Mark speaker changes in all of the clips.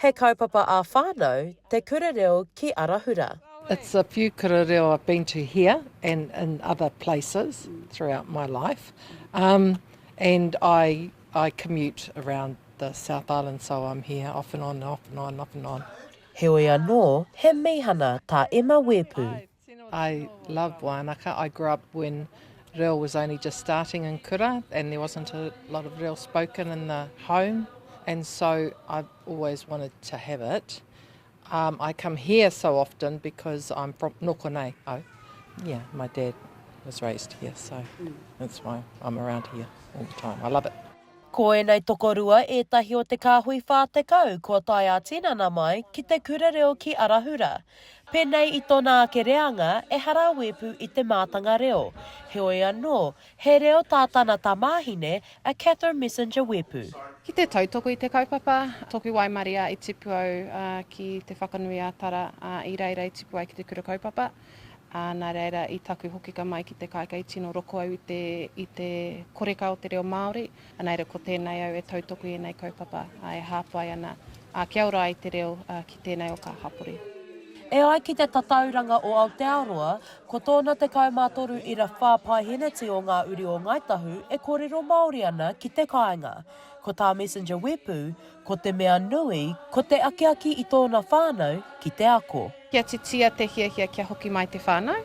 Speaker 1: He kaupapa ā-whānau te kura reo ki Arahura.
Speaker 2: It's a few kura reo I've been to here and in other places throughout my life um, and I, I commute around the South Island so I'm here off and on, off and on, off and on.
Speaker 1: Heoi anō, he mīhana tā Emma Weepu.
Speaker 2: I love Wanaka. I grew up when reo was only just starting in kura and there wasn't a lot of reo spoken in the home and so I've always wanted to have it. Um, I come here so often because I'm from Nokonei. Oh, yeah, my dad was raised here, so that's why I'm around here all the time. I love it.
Speaker 1: Ko ēnei tokorua ētahi o te kāhui 40 kua tae ā-tinana mai ki te kura reo ki Arahura. Pēnei i tōna ake reanga, ehara a Weepu i te mātanga reo. Heoi anō, he reo tā tana tamāhine, a Catherine Messenger Weepu.
Speaker 3: Ki te tautoko i te kaupapa, toku waimaria i tipu au ki Te Whakanui-a-Tara, i reira i tipu ai ki te kura kaupapa. Ā, nā reira, i taku hokika mai ki te kāika i tino roko au i te, i te koreka o te reo Māori, ā, nā reira ko tēnei au e tautoko i ēnei kaupapa, ā, e hāpai ana, ā, kia ora ai te reo, ā, ki tēnei o kā hapori.
Speaker 1: E ai ki te Tatauranga o Aotearoa, ko tōna 13 ira whā paeheneti o ngā uri o Ngāi Tahu e kōrero Māori ana ki te kāinga. Ko tā Messenger Wepu, ko te mea nui, ko te akiaki i tōna whānau ki te ako.
Speaker 3: Kia titia te hiahia kia hoki mai te whānau,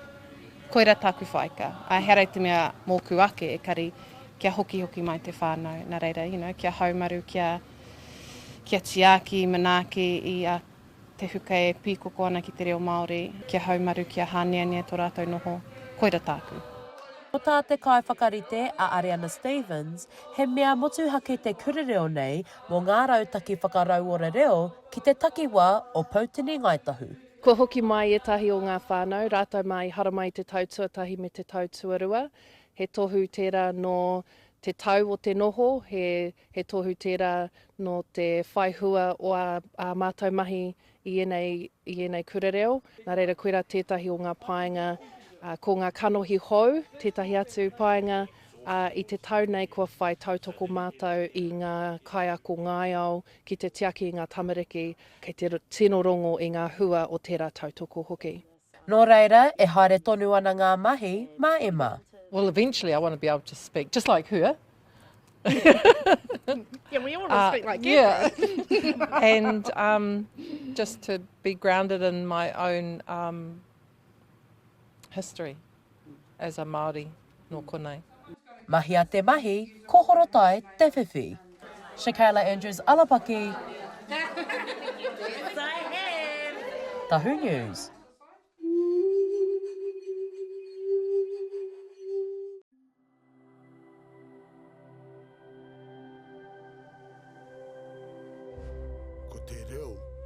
Speaker 3: koira tāku whāika. Ā, ehara i te mea mōku ake, ekari kia hokihoki mai te whānau. Nā reira, you know, kia haumaru, kia, kia tiaki, manaaki i a te huka e pīkoko ana ki te reo Māori, kia haumaru, kia hāneanea tō rātou noho, koira tāku.
Speaker 1: Ko tā te kaiwhakarite a Ariana Stevens, he mea motuhake te kura reo nei mō ngā rautaki whakarauora reo ki te takiwā o Poutini Ngāi Tahu.
Speaker 4: Kua hoki mai ētahi o ngā whānau, rātou mā i haramai i te tau tuatahi me te tau tuarua. He tohu tērā nō te tau o te noho, he, he tohu tērā nō te whai hua o ā, ā mātou mahi i ēnei, i ēnei kura reo. Nā reira koirā tētahi o ngā painga, ko ngā kanohi hou tētahi atu painga, ā, i te tau nei kua whai tautoko mātou i ngā kaiako ngāiao ki te tiaki i ngā tamariki, kei te tino rongo i ngā hua o tērā tautoko hoki.
Speaker 1: Nō reira, e haere tonu ana ngā mahi mā Emma.
Speaker 2: Well eventually I want to be able to speak just like her.
Speaker 3: Yeah, we all want to speak like
Speaker 2: Yeah. And um, just to be grounded in my own um, history as a Māori nō konei.
Speaker 1: Mahia te mahi, ko Horotai te whiwhi. Shakayla Andrews Alapaki, Tahu News.
Speaker 5: Ko te reo.